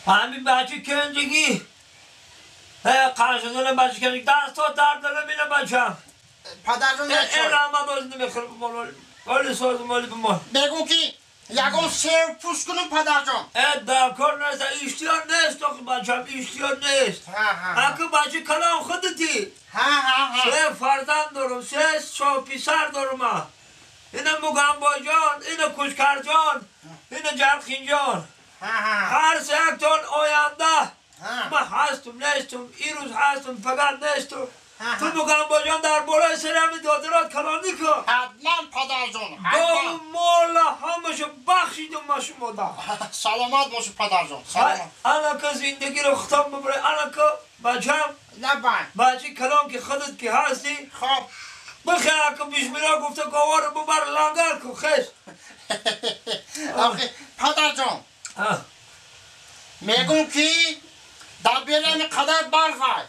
Ҳамин бача кенҷигӣ қаншадона бача кенҷигӣ дасто дард намина бачам. Падарҷон. Раҳмат, оз намехӯрам, оли созм, оли бимон. Бегум ки ягон сев пӯш кунум, падарҷон. Э, дар кор нест, иштиёр нест, охи бачам, иштиёр нест. Аку бача калон худати. Се фарзанд дорум, се писар дорум. Ина Мугамбоҷон, ина Кучкарҷон, ина Ҷархинҷон. Ҳар сеяктон оянда ман ҳастум нестум, ирӯз ҳастум, фақат нестум. Ту, Мугамбоҷон, дар болои сарами додарот калонӣ кун. Ҳатман, падарҷон. Гову мола ҳамашо бахшидум ма шумода. Саломат бошӣ, падарҷон. Анака зиндагиро хитоб бибарӣ, анака бачам. Лаббай. Бачи калон ки худат ки ҳастӣ. Хоб. Бихе, ака бисмилла гуфта говаро бубар, лангар ку, хес. Охи, падарҷон, мегум ки дар берами қадар барфай,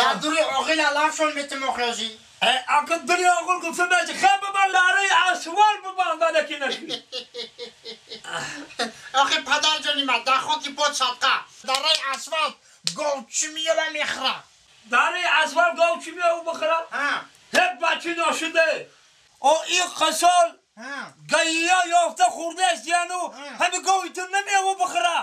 дар дури оғил алафшон метимохӯзӣ. Ака дури оғил гуфта меши, хе, бубар, лараи асвал бубандадаки наши. Охи, падарҷони ман, дар хоки под садқа, дараи асфалт гов чӣ меёва мехӯра? Дараи асфалт гов чӣ меёва бихӯра? Ҳе, бачи ношуде, о, ин қисол гаия ёфта хӯрдаст, яну ҳами гови ту намеёва бихӯра.